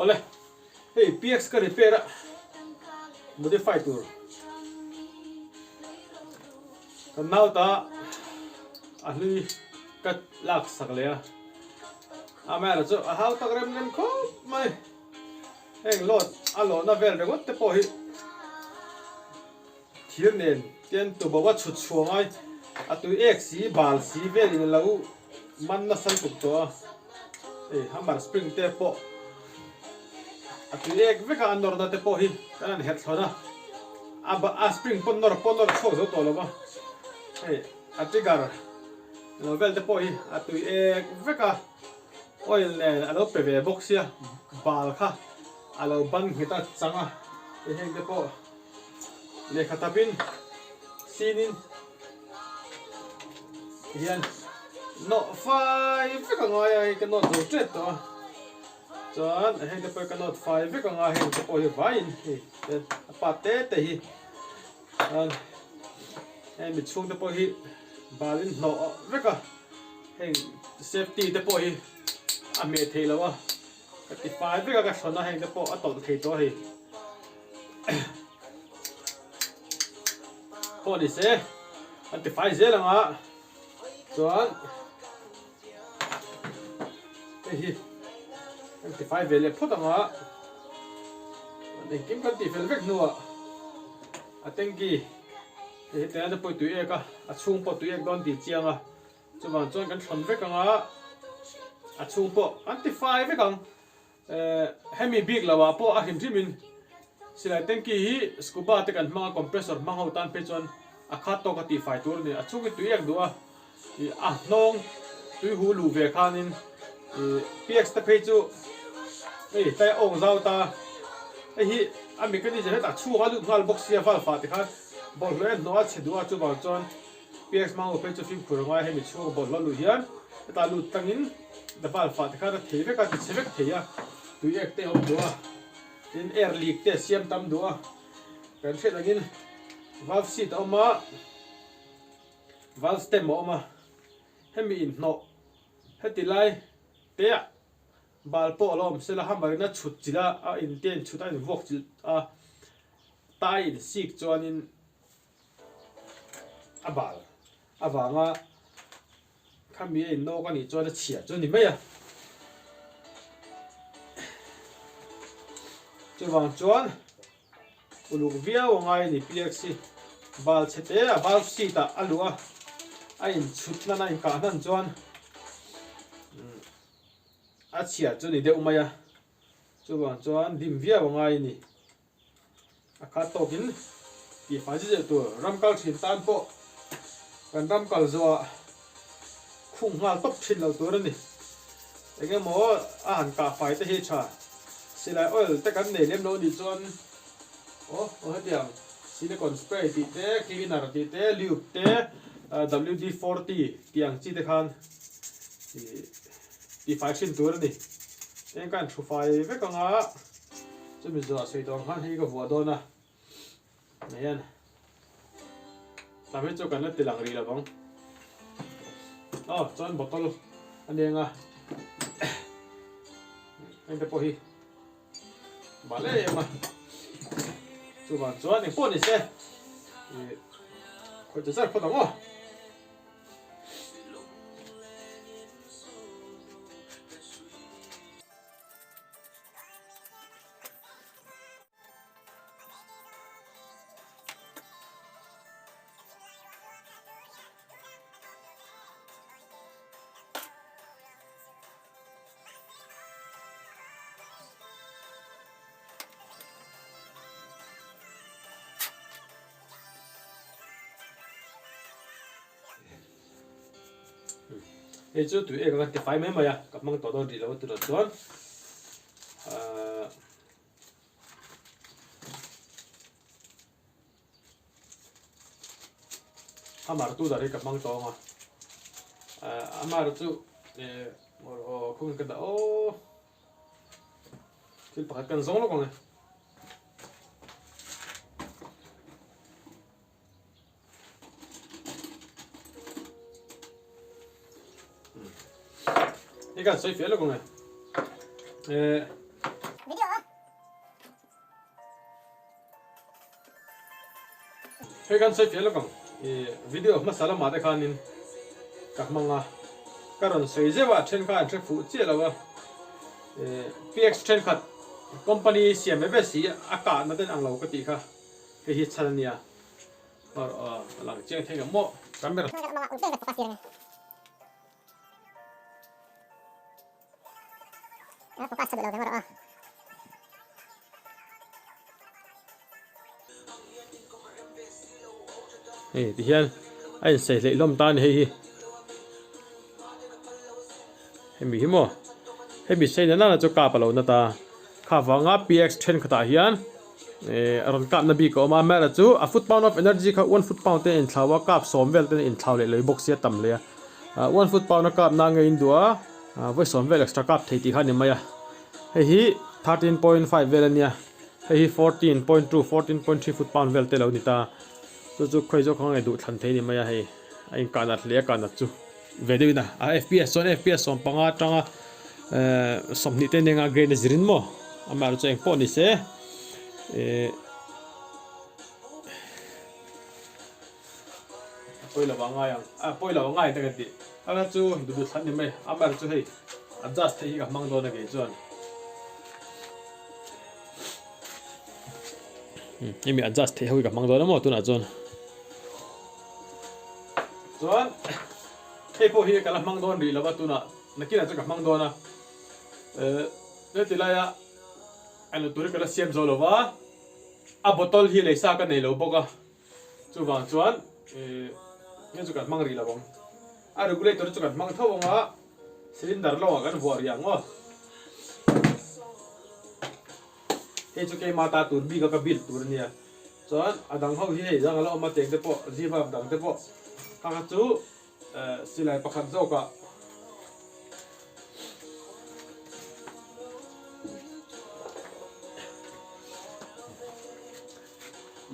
Awle, hei PX ka repair a, modify tur kan nau ta a hlui ka lak sak leh a, amaherawhchu chu a hau tak rem rem khawp mai. Heng load a lawhna vel ringawt te pawh hi thir nen tian tubo a chhut chhuah ngai a tui ek si bal si velin a lo man nasa lutuk tawh a, hei hammer spring te pawh a tui ek vek a a nawrna te pawh hi kan han herh thlawn a, a a spring pawh nawr pawh nawr chhuak zo tawh lo va, hei a trigger lo vel te pawh hi a tui ek vek a. Oil nen a lo pe ve bawk sia, bal kha a lo ban nghet a chang a, hei heng te pawh lehkha tapin sinin hian nawh fai vek a ngai a, hei ka nawt zo tep tawh a, chuan heng te pawh hi ka nawt fai vek a ngai, heng te pawh hi vaiin hei a pa te te hi chuan hei mi chhung te pawh hi balin hnawh vek a. Heng safety te pawh hi a hmeh theih loh a, ka ti fai vek a ka hrawn a heng te pawh a tawlh thei tawh a hei. Pawh ni se an ti fai zel ang a chuan hei hi an ti fai ve leh phawt ang a engkim kan tih fel vek hnuah a tanky hei hetiang te pawh hi tui ek a a chhung pawh tui ek dawn tih chiang a. Chuvang chuan kan thlawn vek ang a, a chhung pawh an ti fai vek ang. Hemi bik lo ah pawh a hrim hrim in silai tanky hi scuba te kan hmang a, compressor hmang ho tan phei chuan a khat tawk a tih fai tur a ni. A chhung hi tui ek duh a, ih a hnawng tui hu luh ve khan in ih PX te phei chu hei tlai a awk zau ta, hei hi a mechanism hetah chhung a lut nghal bawk sia valve ah tikhan bawlhhlawh en hnawh a che duh a, chuvang chuan PX Mango phei chu fimkhur a ngai hemi chhunga bawlhhlawh luh hian hetah lut tangin valve ah te khan a thei vek a, ti chhe vek thei a, tui ek te a awm duh a, tin air leak te a siam tam duh a, kan hriat angin valve seat a awm a, valve stem a awm a, hemi inhnawh heti lai te ah bal pawh a lo awm sela hammer in a chhut chilh a, a inte a inchhut a, a invuak chilh a, tai insik chuanin. a bal avanga khami a innawk a nih chuan a chhia chu a ni mai a. Chuvang chuan uluk viau a ngai a ni PX hi bal chhe te a valve seat ah a luh a, a inchhut hnan a inkah hnan chuan a chhia chu a ni deuh mai a, chuvang chuan dim viau a ngai a ni. A khat tawkin tih fai zet zet tur ram kal thin tan pawh kan ram kal zawhah khung nghal tawp thin lo tur a ni. Eng emaw a han kah fai te hi tha silai oil te kan nei lem lo nih chuan aw aw hetiang silicone spray tih te cleaner tih te lube te WD 40 tih ang chi te khan ih tih fai thin tur a ni. Eng ka han thu fai vek ang a. Chumi zawh sawi tawh ang khan hei ka vuah dawn a, hei hian tam hi chu kan la ti lang rih lo vang. Aw chuan bottle a neng a, heng te pawh hi bal em em a, chuvang chuan engpawh ni se ih khawih ta zar phawt ang aw. Hei chu tui ek a kan ti fai mai mai a, ka hmang tawh dawn rih lo a tunah chuan ahh hammer tu dar hi ka hmang tawh ang a, ahh hammer chu eh aw khawnge ka dah aw thil pakhat kan zawng lawk ang e. Hei kan sawi fiah lawk ang e. Video. Hei kan sawi fiah lawk ang, i video hmasa lamah te khanin ka hmang a, ka rawn sawi zeuh a, then kha an hre fuh chiah lo a, PX thenkhat company siam ve ve si a kahna ten ang lo ka tih kha hei hi chhan a nia, a lang chiang thei ang maw camera. Hei ti hian a insei hleih hlawm ta a ni hei hi hemi hi maw hemi sei na nana chu kap a lo na ta kha vanga px thenkhatah hian eh a rawn kapna bik a awm a amaherawhchu a foot pound of energy kha one foot pound te a inthlau a kap sawm vel te a inthlau leh leh bawk sia tam hle a. One foot pound a kap na nge in duh a, vawi sawm vel extra kap thei tih kha a ni mai a. Hei hi 13.5 vel a nia, hei hi 14.2, 14.3 foot pound vel te lo ni ta. Chu chu khawi zawk kha nge duh thlan thei a ni mai a hei, a inkah nat hle a kah nat chu. Ve deuhin a, a FPS chuan FPS 15 atanga 20 te nia grain a zirin maw, amaherawhchu eng pawh ni se eh. A pawi lo a ngai ang, a pawi lo a ngai ta ka ti. Kala chu duhduh thlan ni mai, a mar chu hei adjust theih hi ka hmang dawn a kei chuan. Hemi adjust theih ho hi ka hmang dawn a maw tunah chuan. Chuan hei pawh hi ka la hmang dawn rih lo va tunah nakinah chuan ka hmang dawn a. Heti laia a nu tur hi ka la siam zo lo va, a bottle hi leisa ka nei lo bawk a. Chuvang chuan hei chu kan hmang rih lo ang. A regulator chu kan hmang tho ang a, cylinder lawngah kan vuah rih ang aw. Hei chu keimah ta tur bik a ka build tur a nia. Chuan a dang ho hi hei dang a la awm a, cheng te pawh zivap dang te pawh kha kha chu silai pakhat zawkah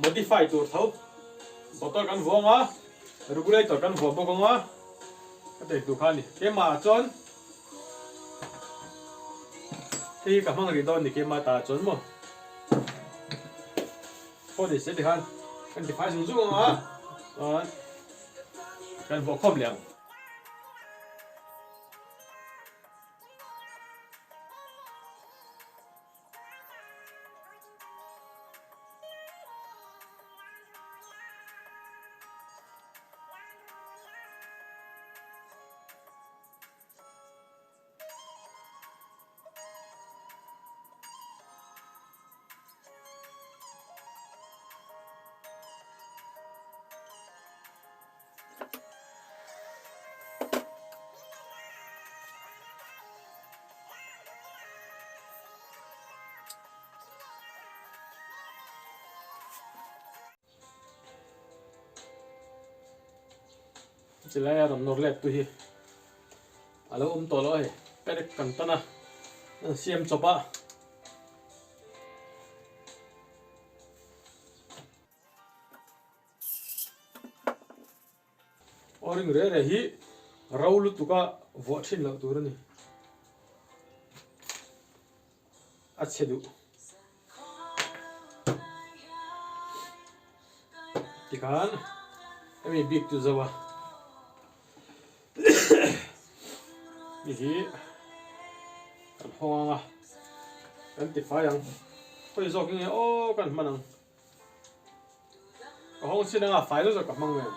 Modify tur tho bottle kan vuah ang a, regulator kan vuah bawk ang a, ka tei tur kha a ni. Keimah ah chuan hei hi ka hmang rih dawn a ni keimah ta ah chuan maw. Phone in se tikhan kan tifai zung zung ang a, chuan kan vuah khawm leh ang. Chilai a rawn nawr let tu hi a lo awm tawh lo a hei perek kan tan a an siam chawp a. Aw ring reh reh hi ro lutuk a vuah thin loh tur a ni. A chhe duh. Tikhan hemi bik chu zo a. Hei hi kan hawng ang a, kan tifai ang. Khawi zawk nge aw kan hman ang. Ka hawng chin anga fai zawk ka hmang nen.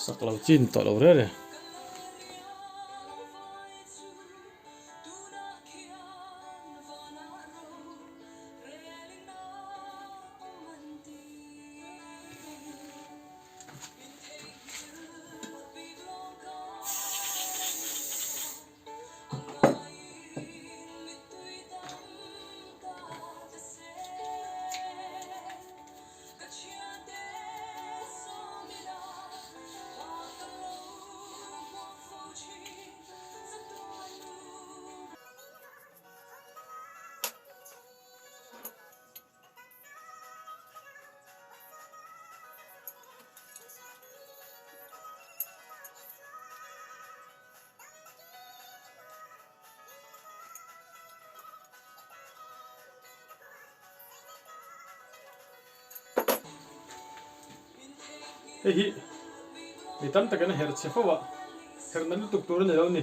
Sak lo chin tawh lo reng reng. Hei hi mi tam takin a herh chhe fo a, herh na lutuk tur a ni lo ni.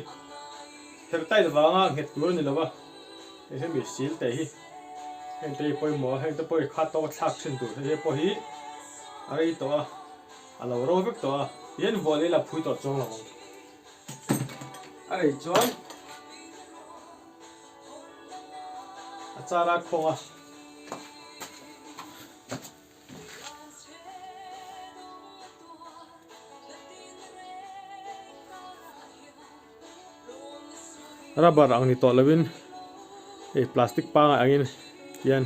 Herh tight vanga nghet tur a ni lo a, hei hemi sil teh hi heng te hi pawimawh a, heng te pawh hi kha tawk a thlak thin tur hei pawh hi a rei tawh a, a lo ro vek tawh a, tihian vuah leh ila phui tawh chuang lo ang. A rei chuan a char a khawng a. Rubber ang ni tawh lovin hei plastic pangai angin hian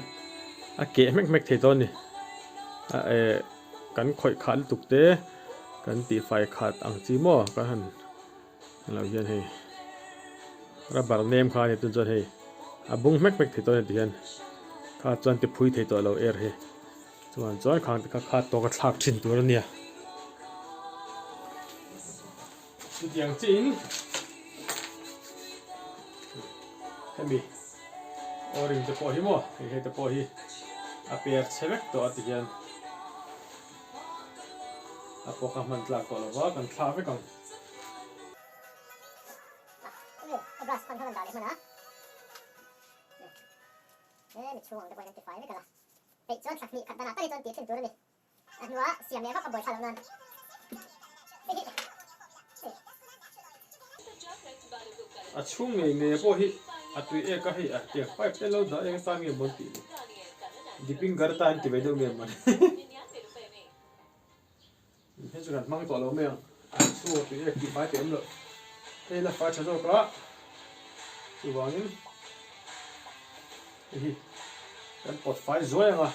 a keh hmek hmek thei dawn a ni a eh kan khawih khat lutuk te kan tihfai khat ang chi maw kan han lo hian hei rubber nem kha a ni tun chuan hei a bung hmek hmek thei dawn a ni tihian kha chuan ti phui thei tawh lo air hi chuan chuan khang te kha khat tawk a thlak thin tur a nia. Chutiang chiin hemi o-ring te pawh hi maw hei hei te pawh hi a per chhe vek tawh a ti hian a pawk a hman tlak tawh lova kan thlah vek ang. A hnuah siam leh vak a buaithlak loh nan A chhung ngei ngei pawh hi a tui ek a hei a tiang pipe te lo dah eng atan nge mawn tih ni dipping gar atan ti ve deuh nge mawn hei chu kan hmang tawh lo mai ang a chhung a tui ek tih fai teh awm loh hei la fai tha zawk a chuvangin hei hi kan pawt fai zuai ang a.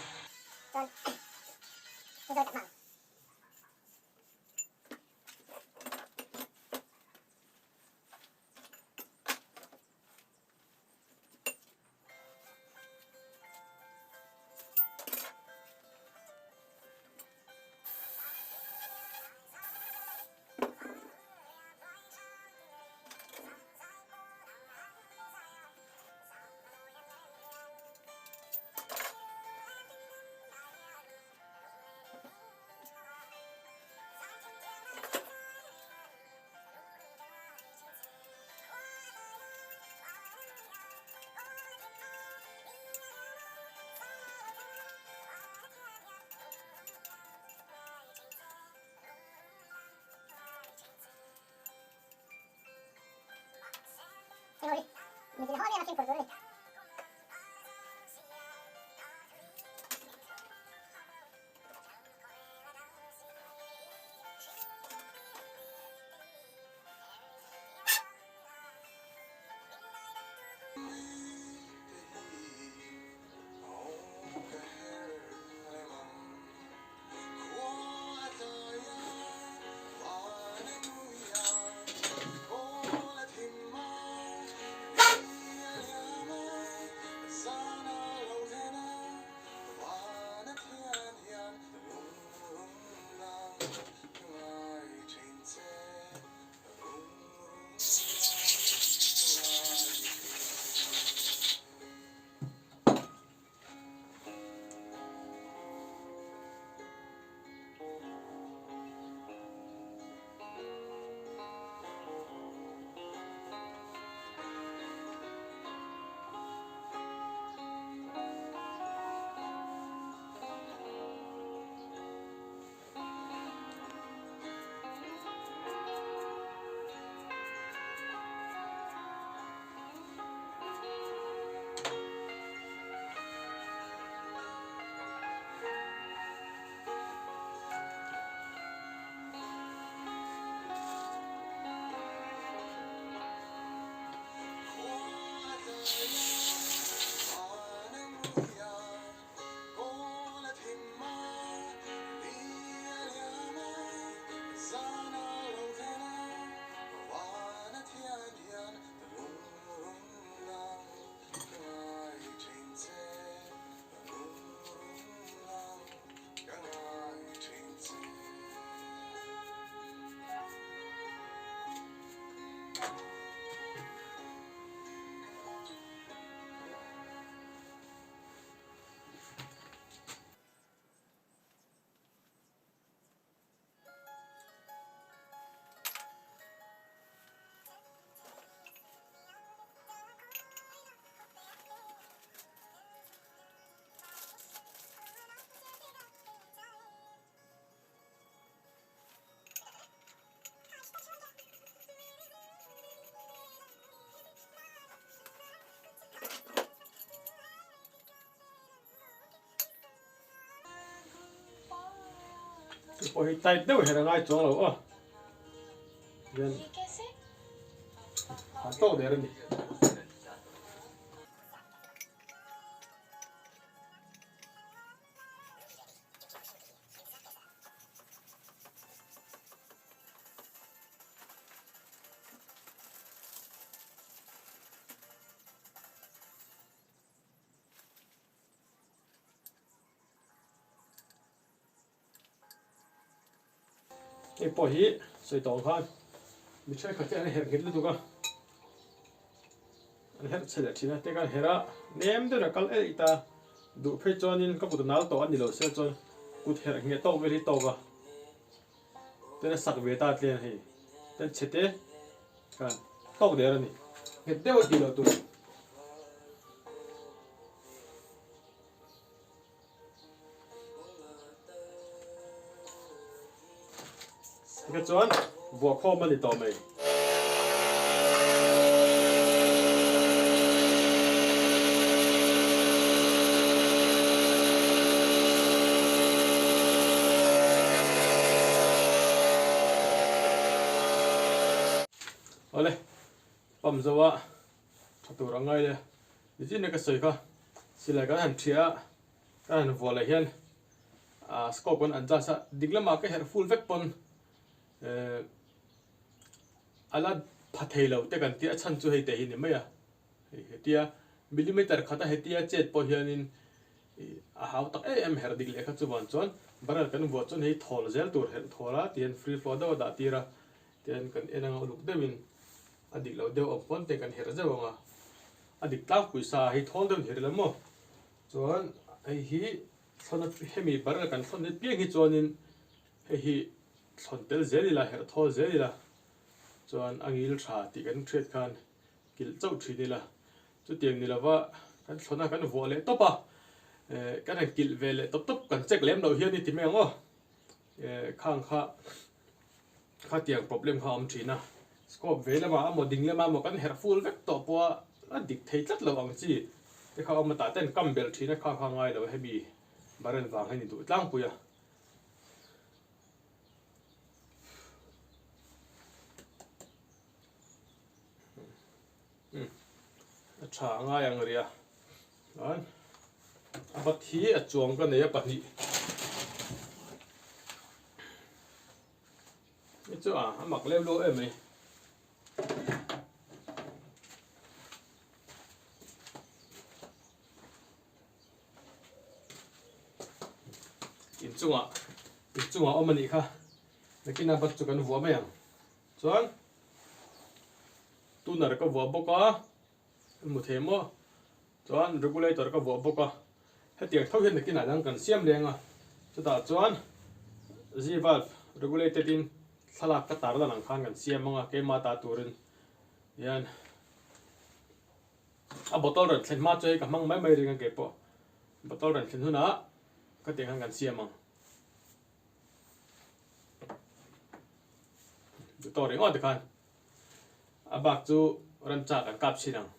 Hei pawh hi tight deuh her a ngai chuang lo aw. Hian a tawk der a ni. Hei pawh hi sawi tawh ang khan mi thenkhat hi an herh nghet lutuk a, an herh chhe leh thin a, te khan herh a nem deuhin a kal eih ta, duh phei chuanin ka kut a nal tawh a ni lo se chuan kut herh ngheh tawk vel hi tawk a, ten a sak ve ta tlian hei ten chhe te khan tawk der a ni, nghet deuh a tih loh tur. Tikha chuan vuah khawm a ni tawh mai. Awle, pump zo a tha tur a ngai le. Nichin ka sawi kha silai kan han thiah a, kan han vuah leh hian ah scope kan adjust a, dik lamah ka herh full vek pawn eh a la pha thei lo te kan tih a chhan chu hei te hi ni mai a, hei hetia millimeter khat a hetia chet pawh hianin ih a hau tak em em herh dik leh kha chuvan chuan barrel kan vuah chuan hei thawl zel tur herh thawl a tihian free flow deuh a dah tir a tihian kan en anga uluk deuhin a dik loh deuh awm pawn te kan herh zeuh ang a, a dik tlangpui sa hei thawl deuh ni rih lo maw chuan hei hi thlawn a hemi barrel kan thlawn hi piang hi chuanin hei hi thlawn tel zel ila herh thawl zel ila chuan a ngil tha tih kan hriat khan kilh chauh thin ila chutiang ni lova kan thlawn a kan vuah leh tawp a eh kan han kilh ve leh tawp tawp kan check lem loh hian i ti mai ang aw eh khang kha Khatiang problem kha a awm thin a, scope ve lamah amaw ding lamah amaw kan herh full vek tawh pawh a, a dik thei tlat lo ang chi te kha awm a tah ten kam belh thin a, kha kha ngai lo hemi barrel vang hi ni duh tlangpui a. A tha a ngai ang rih a, chuan a bat hi a chuang ka nei a pahnih. Hei chu a a mak leu leu em mai. Inchungah inchungah awm a nih kha nakin a bat chu kan vuah mai ang chuan tuner ka vuah bawk a hmu thei maw chuan regulator ka vuah bawk a hetiang tho hian nakinah dang kan siam leng a chutah chuan z valve regulated in thlalak ka tar lan ang khan kan siam ang a keimah ta turin hian a bottle rawn thlen hma chu hei ka hmang mai mai ring a keipawh bottle rawn thlen hunah khatiang khan kan siam ang. Tawh ringawt te khan a bak chu remcha kan kap chhin ang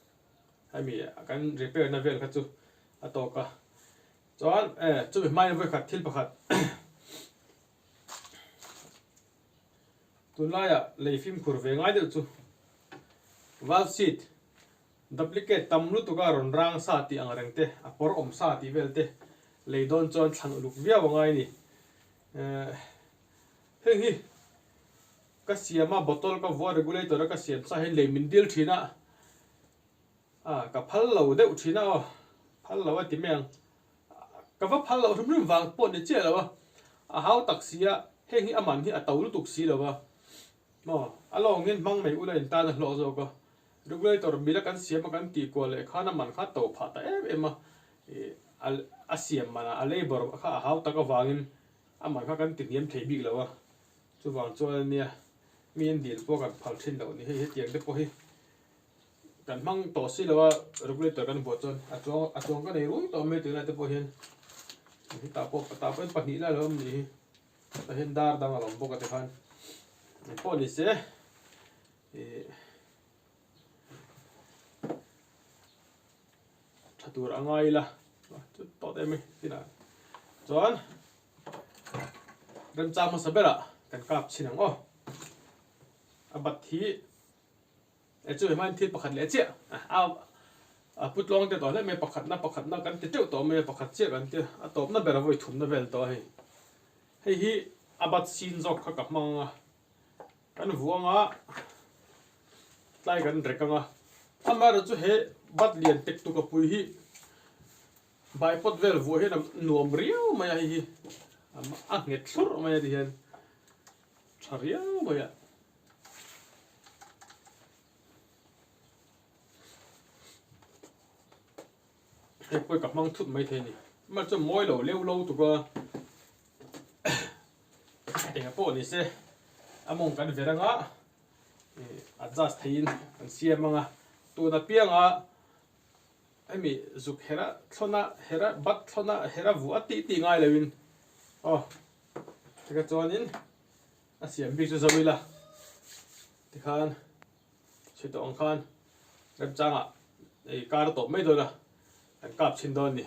hemi kan repair na vel kha chu a tawk a chuan e chumi hmain vawikhat thil pakhat tunlaiah lei fimkhur ve ngai deuh chu valve seat duplicate tam lutuk a rawn rang sa tih ang reng te a pawr awm sa tih vel te lei dawn chuan thlan uluk viau a ngai a ni eh heng hi ka siam a bottle ka vuah regulator a ka siam sa hian lei min dil thin a ah ka phal lo deuh thin a aw phal lo a ti mai ang ka va phal loh hrim hrim vang pawh ni chiah lo a a hau tak si a heng hi a man hi a to lutuk si lo a maw. A lawngin hmang mai ula in tan a hlawh zawk a. Regulator mila kan siam a kan tih kual leh khan a man kha to phah ta em em a. Ih a siam manah a labour kha a hau tak avangin a man kha kan ti hniam thei bik lo a. Chuvang chuan ania mi an dil pawh kan phal thin loh ni hei hetiang te pawh hi kan hmang tawh si lo a regulator kan buat chuan a chuang a chuang ka nei rui tawh mai tunlai te pawh hian hetah pawh tah pawh hian pahnih lai lo awm ni hi tah hian dar dang a lo awm bawk a tikhan engpawh ni se ih tha tur a ngai ila chu tawt em mai tinah chuan. Remchang hmasa berah kan kap chhin ang aw. A bat hi e chu hemain thil pakhat leh chiah a a putlawng te tawh hle mai pakhatna pakhatna kan ti teuh tawh mai a pakhat chiah kan tia a tawpna ber a vawi thumna vel tawh a hei. Hei hi a bat sin zawk kha ka hmang ang a kan vuang a tlai kan rek ang a amaherawhchu chu he bat lian tek tuk a pui hi Baipawt vel vuah hian a nuam riau mai a hei hi a nghet thlurh mai a ti hian tha riau mai a. Hei pawh hi ka hmang thut mai thei a ni. Amah chuan mawi lo leu lo tuk a enga pawh ni se a mawng kan ver anga adjust theiin kan siam anga tun apianga Hemi zuk hera thlawna hera bat thlawna hera vuah a tih tih ngai loin aw tikha chuanin a siam bik chu zo ila tikhan chhui tawh ang khan remchangah ei kar a tawp mai dawn a kan kap chhin dawn a ni.